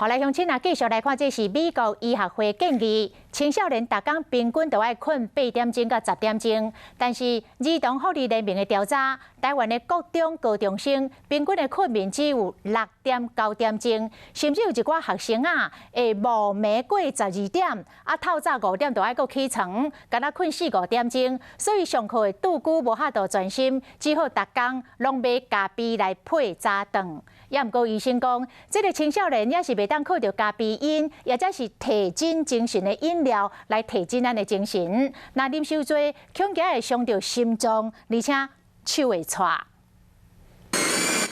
好來，鄉親啊，繼續來看，這是美國醫學會建議，青少年逐工平均都愛睏8點鐘到10點鐘。但是兒童福利聯盟的調查，台灣的國中高中生平均的睏眠只有6.9點鐘，甚至有一寡學生啊，會無暝過12點，啊透早5點就愛閣起床，干焦睏四五點鐘，所以上課會拄久無法度專心，只好逐工攏買咖啡來配早頓。也毋過醫生講，這個青少年也是袂當靠著咖啡因，抑或者是提振精神的飲料來提振咱的精神。若啉傷濟，恐驚會傷著心臟，而且手會掣。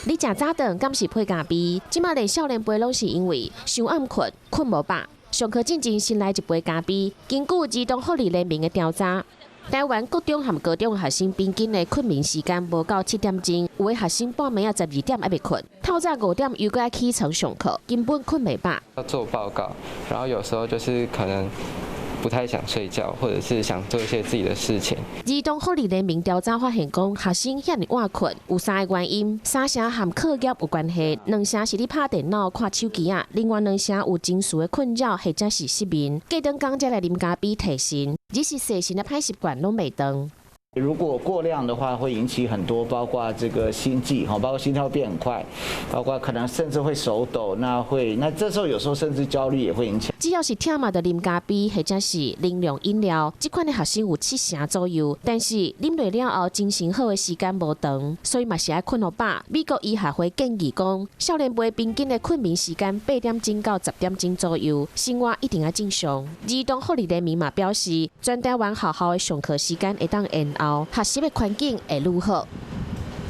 你食早頓敢是配咖啡？這馬連少年輩攏是因為傷暗睏，睏無飽。上課進前先來一杯咖啡。根據兒童福利聯盟的調查，台灣國中和高中學生平均的睏眠時間無夠7點鐘，有的學生半暝仔12點猶未睏，透早5點又閣愛起床上課，根本睏袂飽。要做報告，然後有時候就是可能不太想睡覺，或者是想做一些自己的事情。兒童福利聯盟調查發現，講學生遐爾晚睏有三个原因：三成和課業有關係，兩成是咧拍電腦、看手機仔，另外兩成有情緒的困擾或者是失眠。隔頓工才來啉咖啡提神，只是細心的歹習慣攏袂斷。如果過量的話，會引起很多，包括這個心悸，包括心跳變很快，包括可能甚至會手抖，那會，那這時候有時候甚至焦慮也會引起。只要是忝嘛，就啉咖啡或者是能量飲料，這款的學生有七成左右，但是啉落了後精神好的時間無長，所以嘛是愛睏予飽。美國醫學會建議講，少年輩平均的睏眠時間8點鐘到10點鐘左右，生活一定愛正常。兒童福利聯盟嘛表示，全台灣學校的上課時間會當延後，學習的環境會愈好。